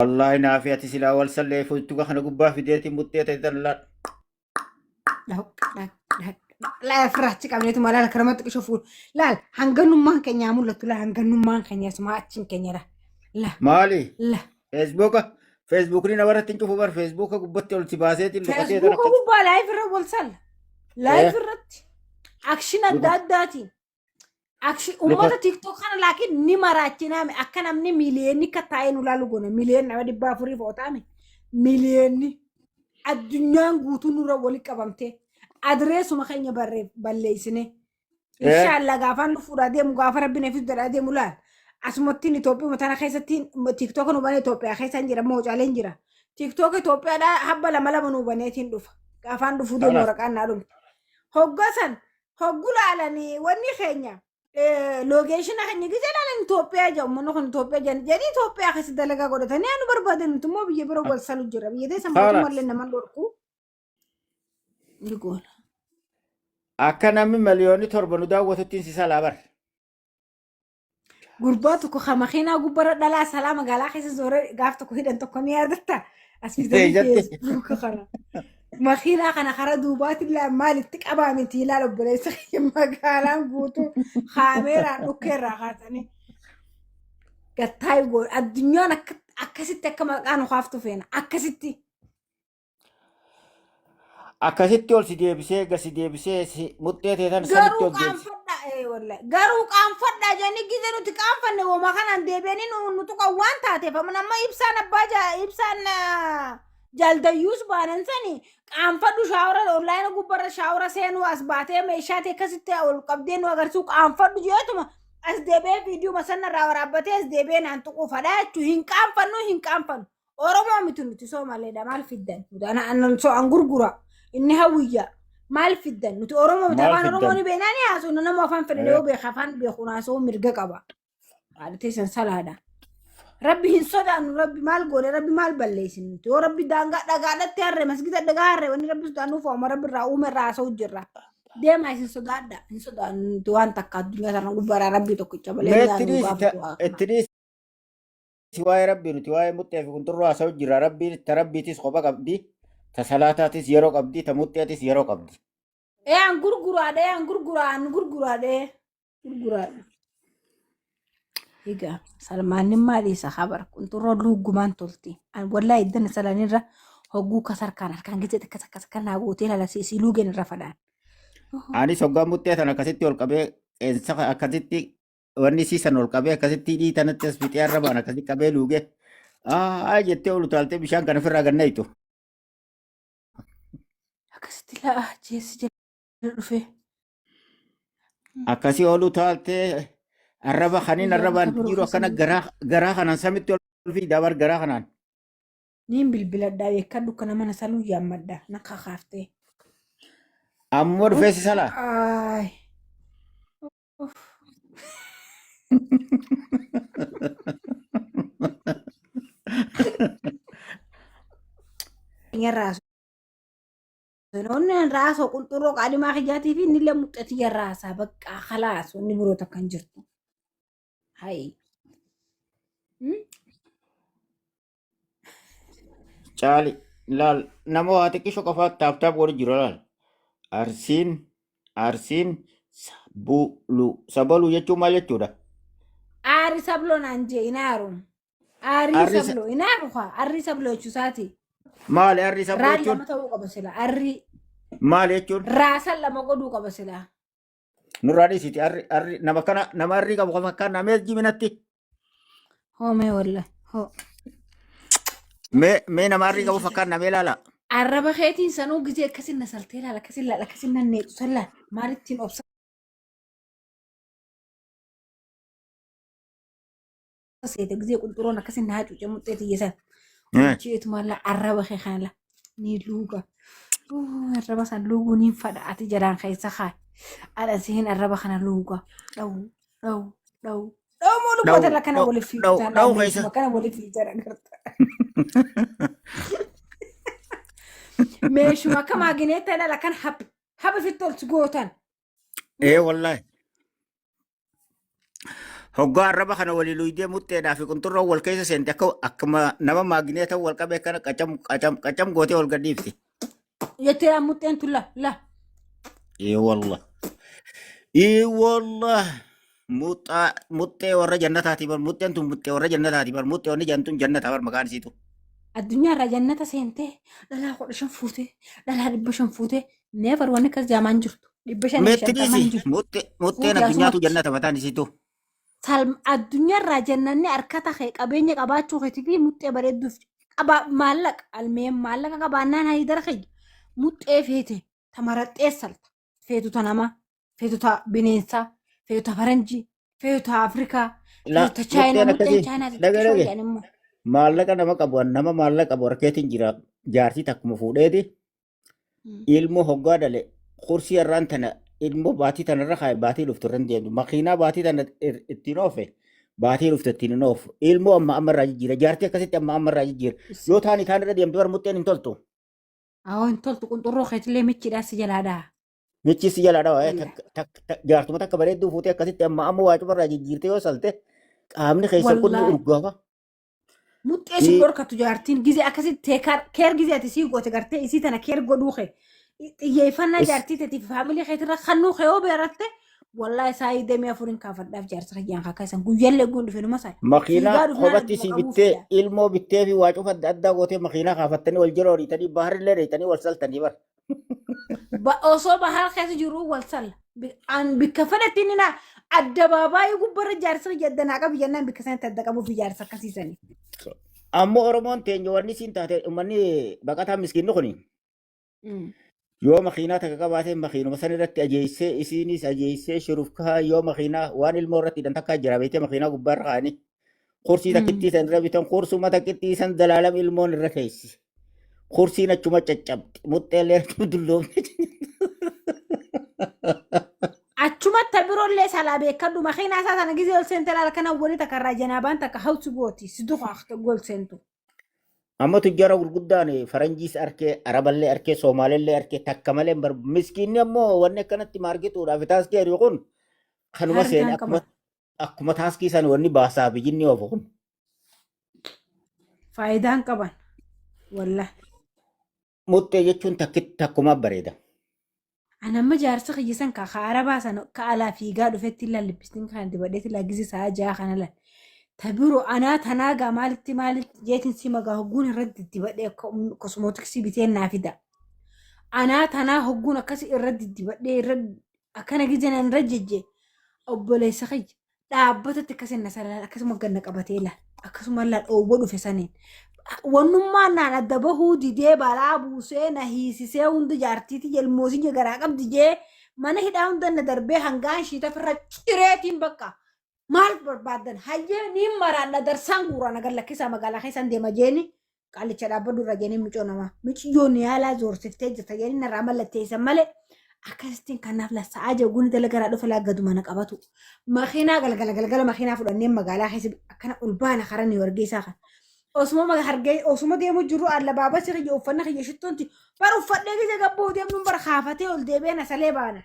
Wallaahi naafi ati silaa wal sallee fuutuka kana gubbaa fideetiin muxxee ta'e tan laal. Dhaq, dhaq, dhaq, dhaq. Laa ofirraa achi qabneetu maal akka namatti qisho fuudhu. Laal hanganummaan keenya haa mul'atu laa hanganummaan keenya asuma achiin keenya laa. La Maali? la. Feesbuuka feesbuukni namarratti hin cufu bar feesbuuka gubbatti ol si baaseetiin lukatee tan Feesbuuka akkas. gubbaa laayif irra wal salla. Laayif irratti akshin adda addaatiin. Akshin uummata TikTok kana laakiin ni maraachinaame akka namni miiliyoonni akka taa'ee nu laalu goona miiliyoonni nama 400 footaame miiliyoonni addunyaan guutuu nurra walitti qabamtee adireesuma keenya balleessine. Inshaallah gaafaan nu fuudhaa deemu gaafa rabbi na fiduu deemu laal. Asumattiin Itoophiyaa tana keessatti TikTok nu banee Itoophiyaa keessa hin jira moocaaleen jira. TikTok Itoophiyaadhaa habba lama lama nu baneetiin dhufa. Gaafaan dhufuu deemu Kanaaf. waraqaan naa dhumte. Hoggasan hoggu laalanii wanni keenya lookeeshina keenya gizee laalan Itoophiyaa jedhu uummanni kun Itoophiyaa jedhan jedhanii Itoophiyaa keessa dalagaa godhatanii anu barbaadan nuti immoo biyya bira wal salu jira. Biyya teessa Khalas. mootummallee nama dhorku. Ni goona. Akka namni 7 miliyoona nu daawwatuttiin si salaa bar. Gurbaa tokko kan makiinaa gubbarra dhalaa salaa magaalaa keessa zooree gaaf tokko hidhan tokko ni yaadatta. As fidanii Jette. feesbuuka kana. Makiinaa kana karaa duubaatiin laa maalitti qabaa miti ilaala obboleessa kiyya magaalaan guutuu kaameeraan dhukkee irraa kaasanii. Gattaayi goon addunyaan akkasitti akka maqaa nu kaaftu feena akkasitti. Akkasitti ol si deebisee gasi deebisee si muxxee teetan sanitti Garuu ol deebise. qaanfadha ee wallahi. Garuu qaanfadha jedhanii gizee nuti qaanfanne woma kanaan deebi'anii nu nu tuqan waan taateef amma nama ibsaan abbaa ibsaan jaaldayyuus baanan sani qaanfadhu shaawara onlaayina gubbarra shaawara seenuu as baatee meeshaa ta'e akkasitti ol qabdee nu agarsiisu qaanfadhu jeetuma as deebi'ee viidiyoo sanarraa waraabbatee as deebi'ee naan tuquu fadhaa jechuun hin qaanfannu hin qaanfannu. Oromoo miti nuti Soomaleedha maal fiddan? Nuti ana anan so an gurgura inni hawwiyya maal fiddan? Nuti Oromoo miti Maal afaan Oromoo fiddan? ni beeknaa ni haasofna nama afaan fedhe yoo beeka afaan beeku haasa'uu mirga qaba. Haadha teessan salaadha. Rabbi hin sodaannu rabbi maal goone rabbi maal balleessine nuti yoo rabbi daangaa dhagaadhatti harre masgida dhagaa harre wanni rabbi sodaannuuf waama rabbi irraa uume irraa haasa'u jirra. Deemaa isin sodaadha hin sodaannu nuti waan takka addunyaa tana gubbaarraa rabbi tokkicha malee Mee nu itti dhiisi gaafatu haa kana. itti dhiisi waa'ee rabbii nuti waa'ee muxxee fi qunxurroo haasa'u jirra. Rabbiin ta rabbiitis kopha qabdi, ta salaataatis yeroo qabdi, ta muxxeetis yeroo qabdi. Ee an gurguraadha ee an gurguraa an gurguraadha ee gurguraadha. Egaa salmaannin maali isa habar qunxurroo luuggumaan tolti. An wallahi iddana salanirra hogguu kas harkaan harkaan gizee akkas akkas akka naa gootee lala si luugeen irra fadhaan. Anis hoggaa muxxee tana akkasitti ol qabee qeensa akkasitti wanni isii san ol qabee akkasitti hidhii tanatti as fixee arrabaan akkasitti qabee luugee aa jettee ol utaaltee bishaan kana ofirraa gad naqxu. Akkasitti laa jeessi jala dhufee. Akkasii ol utaaltee arraba kaniin Guyyaa arrabaan bakka biroo jiru akkana keessa garaa garaa kanaan samitti ol fiidaa bar garaa kanaan. Niin bilbiladhaa beekadhu kana mana saluu yaammadha na kakaaftee. Ammoo dhufee si salaa. Aay. Uff. Yarraasu. Inni raasoo qunxurroo qaadhimaa kiyyaatii fi inni illee muxxeetii yarraasaa bakka khalaas wanni biroo takka hin jirtu. Hayi. Caali laal nama waa xiqqisho qofaa taaptaap godhu jira laal. Arsiin arsiin sabulu sabaluu jechuun maal jechuudha? Aari sabloo naan jee inaaru. Aarii Arri sa- sabloo inaaru kaa arrii sabloo jechuu isaati. Maali arri sabloo Raan jechuun? lama ta'uu qaba sila arrii Maali jechuun? raasan lama godhuu qaba sila. Nurraa dhiisiti arri arri nama kana nama arrii qabu kan fakkaan namee jiminatti. Hoo mee wallahi hoo. Mee mee nama arrii qabu fakkaan namee ilaala. Arraba keetiin sanuu gizee akkasin na saltee laala akkasin laala akkasin nan neequ san laala maalittiin obsa seete gizee qunxuroon akkasin na hacuuce muxxee tiyya san. Hojjeetu maalla arraba kee kana la ni luuga. Arraba san luuguu niin fadha ati jalaan keessa kaay. Adhan sihin arraba kana luuga. Dhawu dhawu dhawu. Dhawu moo Dhawu lubbata la kana dhawu waliif dhawu fiigtaan dhawu keessa. dhaabbeessuma kana waliif fiigtaan agarta. Meeshuma akka maagineetta dhala kan hap hapa fitti ol gootan. Ee wallaahi. Hoggaa arraba kana walii luydee muxxeedhaa fi qunxurroon wal keessa seente akka akkuma nama maagineeta wal qabee akkana qacam qacam qacam gootee wal gadhiifti. Jettee muxxeen tun la la. Ee wallah. Ee wallah. Muxxaa muxxee warra jannataati bar muxxeen tun muxxee warra jannataati bar muxxee wanni jantun jannata bar maqaan isiitu. Addunyaa irraa jannata seentee dhalaa 15 fuutee dhalaa 500 fuutee never wanni akkas jaamaan jirtu. Dhibba shanii fi Meetti shantamaan dhiisi jirtu. muxxee muxxeen Fuuti addunyaatu asumatti. jannata mataan isiitu. Salm addunyaarraa jannanni harkata kee qabeenya qabaachuu keetii fi muxxee bareedduuf qaba maallaqa almeen maallaqa qabaannaan haydara kiyya muxxee feete tamaraxxee salta feetu ta namaa feetu ta bineensaa feetu ta faranjii feetu ta afrikaa La feetu ta chaayinaa muxxeen muxxeen akkasii chaayinaa dhage xixiqqishoo dhage jedhan immoo. Maallaqa nama qabu nama maallaqa qabu harkeetiin jira jaartii takkuma fuudheeti ilmoo hoggaa dhale kursii irraan tana ilmoo baatii tanarra kaaye baatii dhuftu irra hin deemtu makiinaa baatii tana ittiin oofe baatii dhuftu ittiin hin oofu ilmoo amma amma irraa jijjiira jaartii akkasitti amma amma irraa jijjiira yoo taani taan irra deemtu bar muxxeen hin toltu. Awoo hin toltu qunxurroo keetillee michiidhaa si jalaa dhaha. Michi si jalaa dhawa Wallaahi. jaartuma takka bareedduu fuutee akkasitti amma amma waa cufarraa jijjiirte yoo salte qaamni keessan kun ni Wallaahi. urgaafa. Muxxee si dhorkatu jaartiin gizee akkasitti teekar keer gizee ati sii goote gartee isii tana keer godhuu kee xiyyeeffannaa jaartii teetiif faamilii keetirra kannuu kee yoo beeratte wallaahi saayii demee afuriin kaafadhaaf jaarsa kiyyaan kakaasan guyyaallee guun dhufe numa saay Makiinaa fiigaa dhufnaan kophatti adduma sii qabuuf bittee fedha. ilmoo bittee fi waa cufa adda addaa gootee makiinaa kaafattanii wal jala horiitanii baharillee dheeytanii wal saltanii bar. Osoo bahar keessa jiru wal salla. An bikka fedhetti inni na addabaabaayii gubbarra jaarsa kiyya adda naa qabi jennaan bikka sanatti adda qabuuf jaarsa akkasiisanii. Ammoo Oromoon teenya wanni siin taate uummanni baqataa miskiinni kuni yoo makiinaa takka qabaate makiinuma san irratti ajeessee isiinis ajeessee shurufkaa yoo makiinaa waan ilmoo irratti hidhan takkaa jira beektee makiinaa gubbaarra kaa'anii kursii takkittii san irra bitan kursuma takkittii san dalaalam ilmoon irra teessi. Kursiin achuma caccabdi muxxeellee achuma dulloomte. Achumatti biroollee salaa beekadhu makiinaa isaa sana gizee ol seente laala kana wali takka irraa janaabaan takka hawsi gooti si duka gol seentu. Amma tujjara gurguddaan faranjiis arkee araballee arkee soomaalellee arkee takka malee hin barbaadu. Miskiinni ammoo wanni akkanatti maarkituudhaaf taaskii ari'u kun kanuma seene Harkaan akkuma qaban. akkuma taaskii san wanni baasaa fi jinni oofu kun. Faayidaan qaban. Wallahi. Muxxee jechuun takkumaa bareeda. Ani amma jaarsa kiyya san ka arabaa san ka alaa fiigaa dhufetti illee lippistiin kana dibadheetti illee gizee sa'a 6 kana laal. Ta biroo anaa tanaa gaa maalitti maalitti jeetiin si magaa hogguun irratti dibadhee kosmootiksii bitee naa fida. Anaa tanaa hogguun akkasi irratti dibadhee irra akkana gizee nan irra jejje obboleessa kiyya dhaabbatatti akkasin na salaal akkasuma ganna qabatee laal akkasuma laal dhoowwa dhufe saniin. Wannummaan naan adda bahuu didee balaa buusee na hiisisee hunda jaartiiti jelmoosii garaa qabdi jee mana hidhaa hunda na darbee hangaan shiita firra cireetiin bakka maal barbaaddan hayyee niin maraadha darsaan guuraa na gallakkisaa magaalaa keessan deema jeeni Qaallicha dhaabbadhu irra jedhanii micoo namaa. Miciyyoon yaalaa zoorsiftee jirta jedhanii narraa mallatteessan malee akkasittiin kanaaf la sa'aa jaguun dalagaraa dhufe laa gaduma na qabatu. Makiinaa galgala galgala makiinaa fudhannee magaalaa keessa akkana ol baana karaa ni wargeessaa kan. Osuma hargee osuma deemu jiru allabaabasi kiyya uffanna kiyya shittoonti bar uffadhee gise gabboo deemnuun bar kaafatee ol deebi'ee nasalee baana.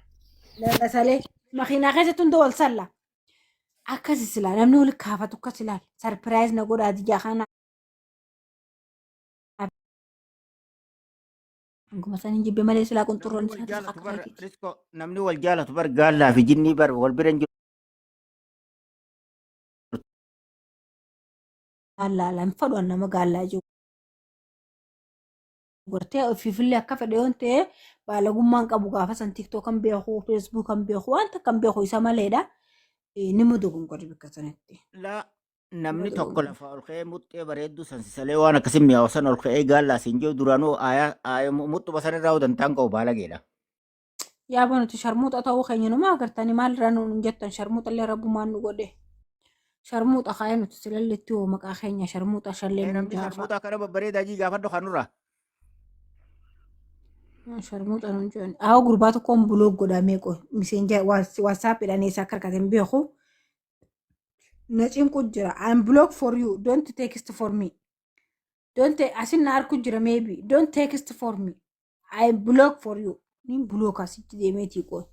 Nasalee makiinaa keessatti hunda wal salla. Akkasi silaa namni wal kaafatu akkas ilaala. Sarpiraayiz na godhaa dijaa kana. Hanguma san hin jibbe malee silaa Namni qunxurroon wal isaatis jaalatu akka bar keetiiti. Risko namni wal jaalatu bar gaallaa fi jinnii bar wal bira hin jiru. Gaallaa lan fadhu an nama gaallaa jiru. Gortee ofiifillee akka fedhe yoon ta'e baalagummaan qabu gaafa san tiktok kan beeku facebook kan beeku waan takka kan beeku isa maleedha. Nima dogongorri bakka sanatti. Laa namni tokko lafaa ol ka'ee muxxee bareedduu san sisalee waan akkasii mi'aawu san ol ka'ee gaallaa siin jiru duraanuu aayaa muxxuma san irraa dantaan qabu baalageedha. Yaa nuti sharmuuxa ta'uu keenya numa agartanii maalirraa nuun hin jettan sharmuuxa illee rabbumaan nu godhe. Sharmuuxa kaayee nuti silalletti hoo maqaa keenya sharmuuxa shallee nuun Namni jaafa. sharmuuxa akkana babbareedaa jii gaafadhu kanurraa. Sharmuuxa nuun jedhan. Haa gurbaa tokkoon buloog godhamee qoy miseenja waasaappiidhaan eessa akka argate hin beeku. Na cinqu jira. I'm block for you. Don't text for me. Don't asin na arku jira maybe. Don't text for me. I block for you. Nin block asitti deemeetii qoy.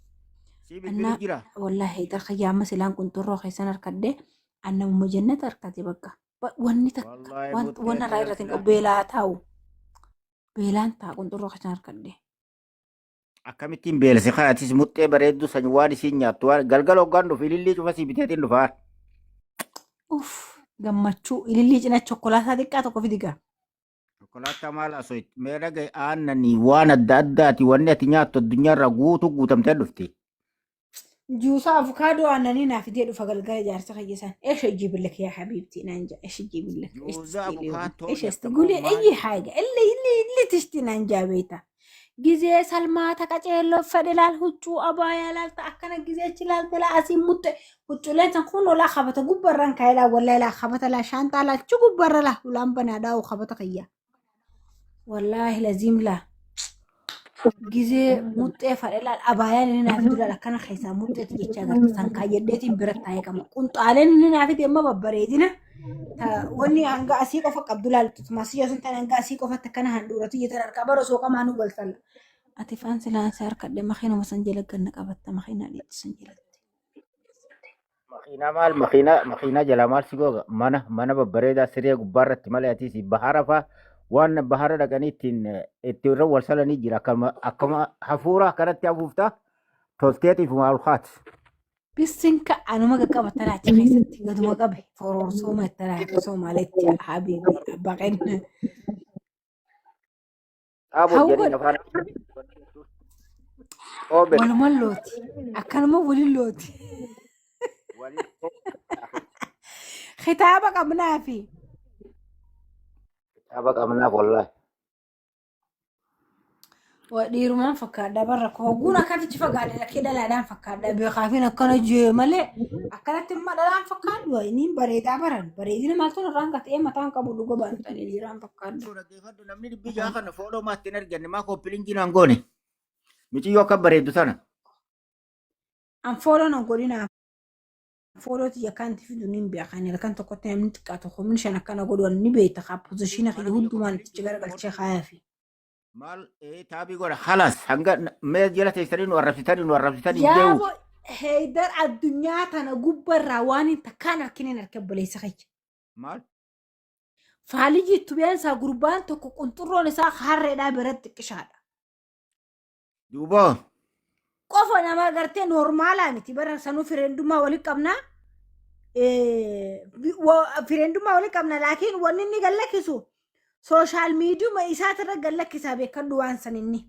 Sii bilbilu Annaa jira. wallaahi darka amma silaan qunxurroo keessan harkadhe annamuma jannata harkate bakka. Wanni takka Wallaahi waan muxxee wanna irraa tana irratti hin silaa. qabu beelaa taa'u. Beelaan ta'a qunxurroo keessan harkadhe. Akkamittiin beelse kaatis muxxee bareedduu san waan isiin nyaattu waan galgala hoggaan dhufu ilillii cufa sii biteetiin dhufaa. Uff gammachuu ilillii cina chokkolaataa xiqqaa tokko fidi gaa. Konkolaataa maal asooyit mee dhagaye aannanii waan adda addaati wanni ati nyaattu addunyaarraa guutuu guutamtee dhufti. Juusaa avukaadoo aannanii naa fidee dhufa galgala jaarsa kiyya ايش اجيب لك يا حبيبتي نانجا ايش اجيب لك ايش Juusaa تشتي اليوم abukaatoo ايش nyaata moo تقولي maal? اي حاجه اللي تشتي نانجا بيتا ጊዜ ሰልማታ ቀጨሎ ፈደላል ሁጩ አባያ ላልታ አከነ ጊዜ ይችላል ተላ አሲ ሙጥ ሁጩ ላይ ተንኩን ወላ ከበተ ጉበራን ካይላ ወላ ላ ከበተ ላ ሻንጣ ላ ቹ ጉበራ ላ ሁላም በናዳው ከበተ ከያ ወላሂ ለዚም ላ ጊዜ muxxee fadhe laal abaayaan inni naaf fidu laal akkana keessaa muxxeetu jecha agarta san kaayyadheetiin bira taa'ee qaba. Qunxaaleen inni naaf fide amma babbareedina. Wanni hanga asii qofa qabdu laal tumasiyya sun tan hanga asii qofatti akkana handhuuratu jettan harkaa bara osoo qamaa nu galfalla. Ati faan silaan si harkadhe makiinuma san jala ganna qabatta makiinaa dhiitti san jalatti. Makiinaa maal makiinaa makiinaa jalaa maal si googa mana mana babbareedaa siree gubbaarratti malee atiis bahara faa waan bahara dhaqanii ittiin itti irra wal salanii jira akkuma akkuma hafuura akkanatti hafuufta tolteetiif maal kaati. Bisinka anuma qaqqabata laachi keessatti gaduma qabe foroorsoo itti Somaaleetti habiibi abbaa kenna. Xaaboo Hawwa jedhanii afaan Oobel. Walumaan looti. Akkanuma waliin looti. Waliin Kitaaba qabnaa fi kitaaba qabnaaf wallaahi. Dhiirumaan fakkaadha barra koo hogguun akkasitti fagaadhe lakkee dhalaadhaan fakkaadha beekaafin akkana jee malee akkanatti immoo dhalaan fakkaadhu inni bareedaa baran bareedina maaltu irraan gatee mataan qabu dhuga baantanii dhiiraan fakkaadha. Dhaggeeffadhu namni dhibbi jaha kana fooloo maatti hin arganne maa koppiliinjii naan goone. Miciyyoo akka bareeddu sana. An fooloo nan godhina fooloo tiyya kanti fidu nin beekan halkan tokkotti namni xiqqaa tokko humni shan akkana godhu ni beekta kaa pozishiina kiyya hundumaan itti garagalchee kaayaa fi. Maal taabii godha halas hanga mee jala teessanii nu arrabsitanii nu arrabsitanii hin deewu. Yaaboo Heydar addunyaa tana gubbarraa waan hin takkaan harkinen harka obboleessa kiyya. Maal? Faalijii itti gurbaan tokko qunxurroon isaa harreedhaa biratti xiqqishaadha. Duuba. Qofa nama gartee noormaalaa miti bara sanuu fireendummaa walitti qabnaa. Fireendummaa walitti qabna laakiin wanni inni gallakkisu social miidiyuma isaatirra gallakkisaa beekadhu waan san inni.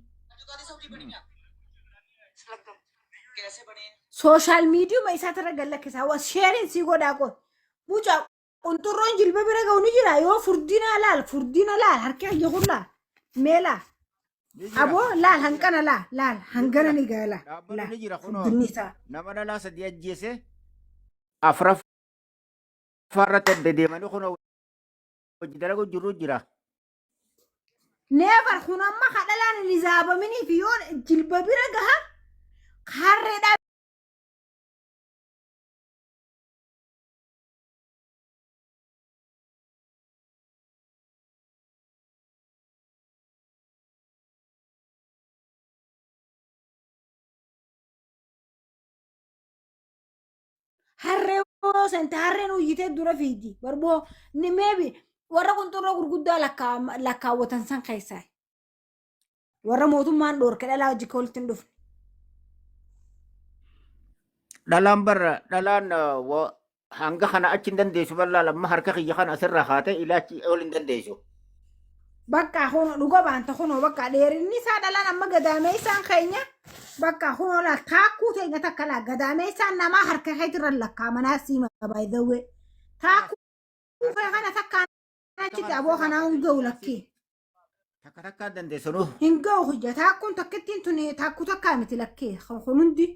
Social miidiyuma isaatirra gallakkisaa was sheeriin sii godhaa qoy. Mucaa qunxurroon jilba bira ga'u ni jira yoo furdina laal furdina laal harki kiyya kun laal mee laal. Ni jira. Aboo laal hanqana laal laal hangana ni ga'a laal Dhaabbatu laal ni jira kunoo furdinni isaa. Nama dhalaa sadii ajjeese afuraffaa irratti adda deemanii kunoo hojii dalagu jiru jira. Never kun amma kadhalaan hin izaabaminiif yoo jilba bira gaha harreedhaa. Harree yoo seente harreen uyyitee dura fiigdi. Barboo ni maybe warra qunxurroo gurguddaa lakkaawwatan san keessaa. Warra mootummaan dhoorke dhalaa hojii walitti hin dhufne. Dhalaan barra dhalaan hanga kana achi hin dandeessu bal'aa lamma harka kiyya kana asirraa kaatee ilaachi ol hin dandeessu. Bakka kun dhuga baanta kunoo bakka dheerinni isaa dhalaan amma gadaamee isaan keenya bakka kunoo laa taakkuu teenya takka laa gadaamee isaan namaa harka keetirra lakkaamanaa siima by the way. Taakkuu kee kana takkaan achitti aboo kanaa hin ga'u lakkee. Takka takkaan dandeessanuu. Hin ga'u hojja taakkuun takkittiin tun taakkuu takkaa miti lakkee kun hundi.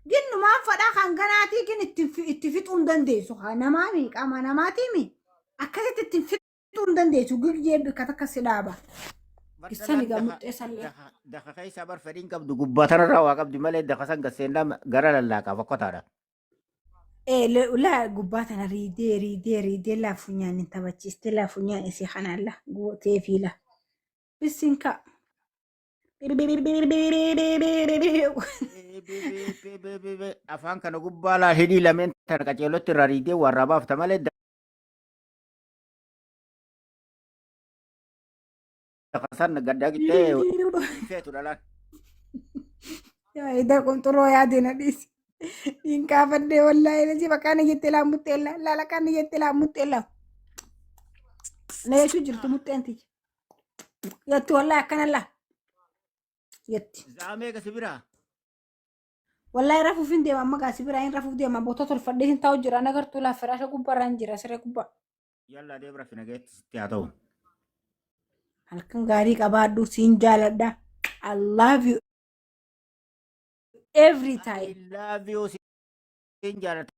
Ginnumaan fadhaa kan ganaatii gin itti fixuu hin dandeessu haa namaa mi qaama namaatii mi akkasitti ittiin fixuu hin dandeessu gigjee bikka takka si dhaaba. Isaan egaa muxxee sallee. Daka keessaa bar fedhiin qabdu gubbaa tanarraa waa qabdi malee daka san gaseennaa gara lallaaqaa fokkotaadha. Laa gubbaa tana riidee riidee riidee laa funyaan hin taphachiiste laa funyaan isii kanaan laa gootee fi laa. Bisin ka. Afaan kana gubbaa laa hidhii lameen tana qaceelotti irraa riidee warraa baafta malee dakasan gaddaa gittee feetu dhalaan. Yaa ida qunxuroo yaade na dhiisi. Hin kaafadhee wallaahi na jiba kana jettee laa muxxee laa laala kana jettee laa muxxee laa. Na jechuu jirti muxxeen tiyya. Yetti wallaahi akkana laa. Yetti. Zaamee kasi biraa. Wallaahi rafuuf hin deema amma gaasi biraa hin rafuuf deema boota tolfadhee hin taa'u jira nagartuu laa firaasha gubbaarra hin jira siree gubbaa. Yallaa deebra fi nageetti sitti haa ta'u. Halkan gaarii qabaadhu siin jaaladha. I love you every I time. love you siin jaalladha.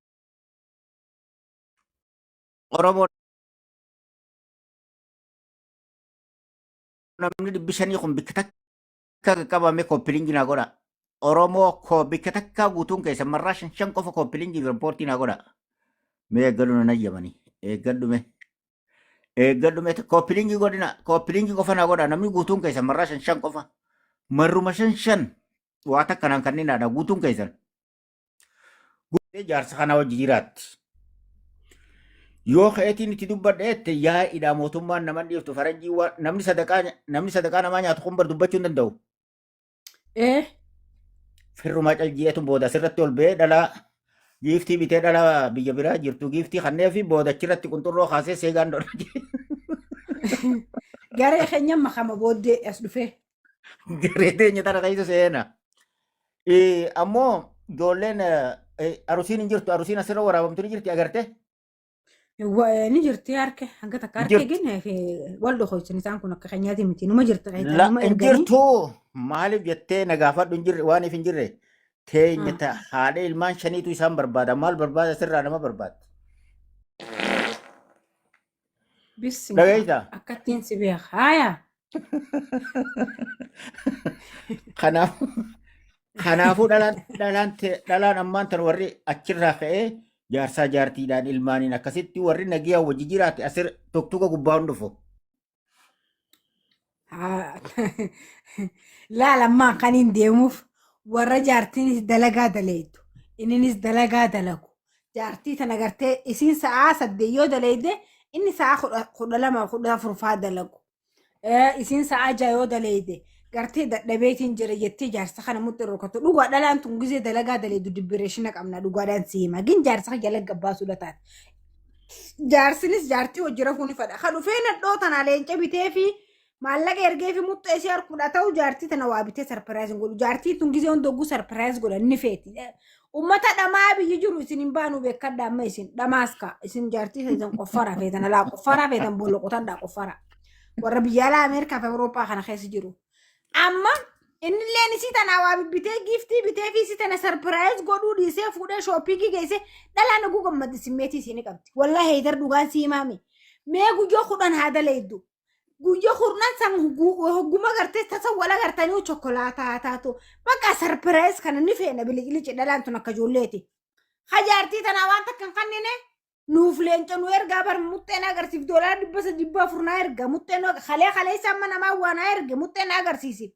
Oromoo namni 500 kun bikka takka qaqqabame copy link naa godha. Oromoo koo bikka takka guutuun keessa marraa shan shan qofa copy link riippoortii naa godha. Mee eeggadhu nan ayyamani. Eeggadhu mee. Eeggadhu mee copy link godhina copy link qofa naa godha namni guutuun keessa marraa shan shan qofa. Marruma shan shan waa takka naan kanninaadha guutuun keessan. Jaarsa kana wajji jiraatti. Yoo ka'eetiin itti dubbadha jette yaa'iidha mootummaan nama dhiiftu faranjii waan namni sadaqaa namaa nyaatu kun bar dubbachuu hin danda'u. Firrumaa calji'eetu booda asirratti ol ba'ee dhalaa giiftii bitee dhalaa biyya biraa jirtu giiftii kannee fi booda achirratti qunxurroo kaasee seegaan dhodha. Garee keenya makama booddee as dhufee. Garee teenya tana keessa seena. Ammoo ijoolleen arusiin hin jirtu arusiin asirra waraabamtu ni jirti agarte. Ni jirti harka hanga takka Hin harka jirtu. gin wal dhokoysan isaan kun akka keenyaati miti numa jirti keessa La numa hin erganii. jirtu maaliif jettee na gaafadhu hin jirre waaniif hin jirre teenya ta haadha ilmaan shaniitu isaan barbaada maal barbaada sirraa nama barbaada. Bisinka Dhageessaa? akkattiin si beeka haaya. Kanaafuu dhalaan ammaan tan warri achirraa ka'ee jaarsaa jaartiidhaan ilmaaniin akkasitti warri nagiyaa wajji jiraate asir tuktuka gubbaa hin dhufu. Laal ammaan kan hin deemuuf warra jaartiinis dalagaa daleeytu inninis dalagaa dalagu jaartii tana gartee isiin sa'aa 8 yoo daleeyde inni sa'aa 12 14 faa dalagu. Isiin sa'aa 6 yoo daleeyde gartee dadhabeetiin jira jettee jaarsa kana mutti rukatu dhugaa dhalaan tun gizee dalagaa daleeydu dibbireeshina qabna dhugaadhaan si hima gin jaarsa kana jala gabbaasuu taate. Jaarsinis jaartii hojii rafuu ni fedha. Kan dhufee nadhoo tana leenca bitee fi maallaqa ergee fi muxxee isii harkudha ta'u jaartii tana waa bitee surprise hin godhu. Jaartii tun gizee hunda hogguu surprise godhan ni feeti. Ummata dhamaa biyyi jiru isin hin baanu beekadha amma isin dhamaas ka isin jaartii isin qoffara feetan alaa qoffara feetan boolla qotadhaa qoffara. Warra biyya alaa Ameerikaa fi Awurooppaa kana keessa jiru. Amma innilleen isii tana waa bibbitee giiftii bitee fi isii tana surprise godhuu dhiisee fuudhee shopping geessee dhalaan oguu gammaddi simmeetii isii ni qabdi. Wallahi heetar dhugaan sii himaame. Mee guyyoo 10 haa daleeddu. Guyyaa kurnan san hogguma gartee tasa wal agartanii chokolaataa haa taatu. Bakka surprise kana ni feena biliqilici dhalaan tun akka ijoolleeti. Hajaartii tanaa waan takka hin kannine nuuf leenca nu ergaa bar muxxee na agarsiif doolaara 300 400 na erga muxxee nu kalee kalee isaa amma namaa waa na erge muxxee na agarsiisi.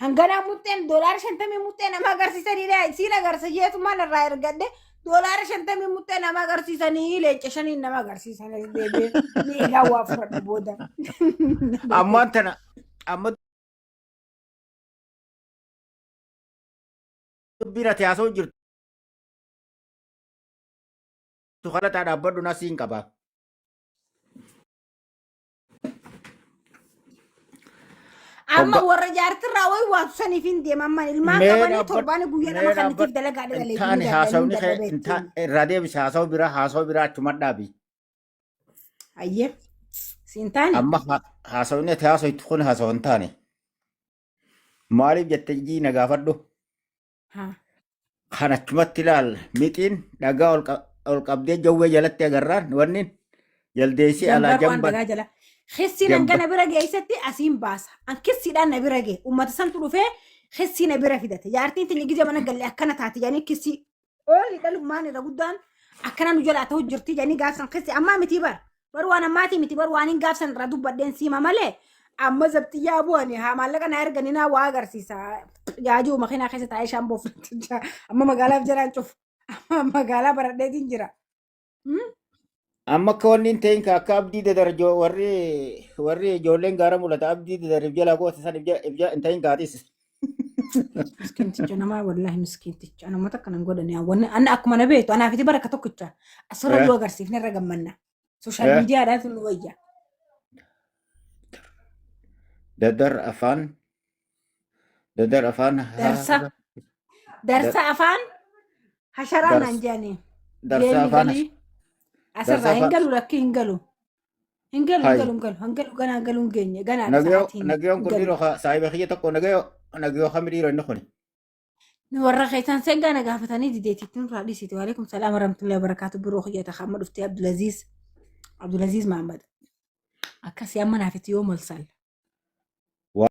Hanganaa muxxeen doolaara 50 muxxee nama agarsiisanidha. Isiin agarsiisa jeetumaan irraa ergadhe doolaara 50 muxxee nama agarsiisanii leenca shaniin nama agarsiisan as deebi'ee ni egaa waa fudhadha booda. Ammaan tana amma dubbiin ati haasa'u jirtu kalataa dhaabbadhu na siin qaba. Amma Hogga- warra jaartirraa wayi waatu saniif hin deema amma ilmaan Mee qabanii dhaabbadhu torbaani guyyaa mee nama kannitiif dhaabbadhu dalagaa hin dalalee taane hin haasawni kee dadhabee hin ittiin. irraa deebisi haasawaa biraa achuma dhaabi. Ayyee siin taane Amma haasawni ati haasawtu kun haasawa hin taane. Maaliif jette jii na gaafadhu. Haa. Kan achumatti ilaal mixiin dhagaa ol qabdee jawwee jalatti agarraan wanni jaldeessi alaa Jambar waan jamban dhagaa jala. Kissiin jamba. hanga na bira geessetti asiin baasa. An kissiidhaan na bira gee. Uummata santu dhufee kissii na bira fidate. Jaartiin tinyi gizee mana galle akkana taate jedhanii kissii. Oolli dhalummaan irra guddaan akkana nu jalaa ta'u jirti jedhanii gaafsan kissii ammaa miti bar. Bar waan ammaatii miti bar waan hin gaafsan irraa dubbadheen siima malee. Amma zabxiyyaa bu'anii haa maallaqa na erganii naa waa agarsiisa. Jaajuu makiinaa keessa taa'ee shaamboo fudhachaa. Amma magaalaaf jalaan cufu. Amma magaalaa baradheetiin jira. Amma akka wanni hin ta'in ka akka abdii dadar warri ijoolleen gaara mul'ata abdii dadar if jalaa goota san if hin ta'in kaatis. Miskiinticha namaa, wallaahi miskiinticha namoota akkana hin godhani. Wanni anna akkuma na beektu anaafiti baraka tokkicha asirra yoo agarsiifne irra gammanna. Social miidiyaadhaan nu wayya. Dadar afaan dadar afaan Darsa darsa afaan hasharaa naan jedhanii. Darsa Deemi afaan galii asirraa darsa hin afaan galu, lakkii hin galu. Hin galu, hin Hai. galu, hin galu, hin galu, ganaa galuu hin geenye, ganaa Nagayoo sa'aatiin nagayoon hin kun galu. dhiiroo saahiba kiyya tokko nagayoo nagayoo kami dhiiroo inni kun. Nu warra keessan sengaa na gaafatanii dideetitti nurraa dhiisite. Waalaikum salaam warahmatullahi wabarakaatu. Biroo kiyya ta amma dhuftee Abdulaziz Abdulaziz Mahammad. Akkasii amma naafiti yoo malsal.